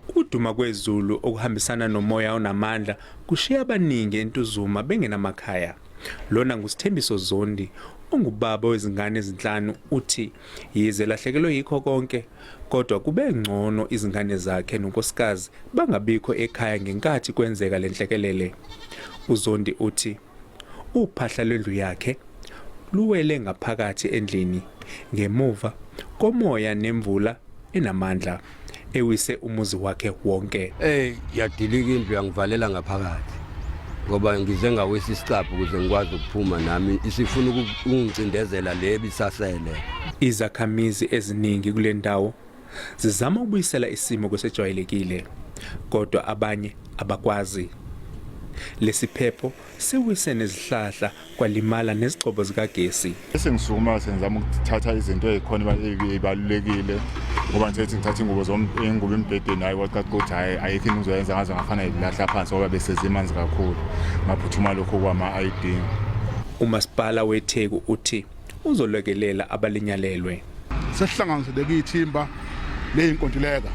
Ukuduma kwezulu okuhambisana nomoya onamandla kushiya abaningi eNtuzuma bengenamakhaya. Lona nguSithembiso Zondi ongubaba wezingane ezinhlanu uthi yize elahlekelwe yikho konke kodwa kube ngcono izingane zakhe nonkosikazi bangabikho ekhaya ngenkathi kwenzeka le nhlekelele. UZondi uthi uphahla lwendlu yakhe luwele ngaphakathi endlini ngemuva komoya nemvula enamandla ewise umuzi wakhe wonke. Eh yadilika indlu yangivalela ngaphakathi ngoba ngize ngawisa isicabha ukuze ngikwazi ukuphuma nami isifuna ukungicindezela le bisasele. Izakhamizi eziningi kule ndawo zizama ukubuyisela isimo kwesejwayelekile kodwa abanye abakwazi. Lesiphepho siwise nezihlahla kwalimala nezigxobo zikagesi. Bese ngisukuma sengizama ukuthatha izinto ezikhona ezibalulekile ngoba ngithe ngithatha ingubo zom ingubo embhedeni hayi kwacaca ukuthi hayi ayikho into ngizoyenza ngaze ngafana ngilahla phansi ngoba bese zimanzi kakhulu ngaphuthuma lokho kwama ID. Umasipala weTheku uthi uzolekelela abalinyalelwe. Sesihlanganiseleke ithimba leyinkontileka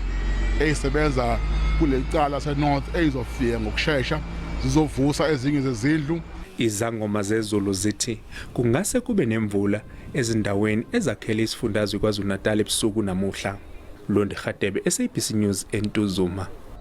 eyisebenza kuleli cala se-north eyizofika ngokushesha zizovusa ezinye zezindlu. Izangoma zezulu zithi kungase kube nemvula ezindaweni ezakhele isifundazwe iKwaZulu-Natal ebusuku namuhla. Londi Radebe, SABC News eNtuzuma.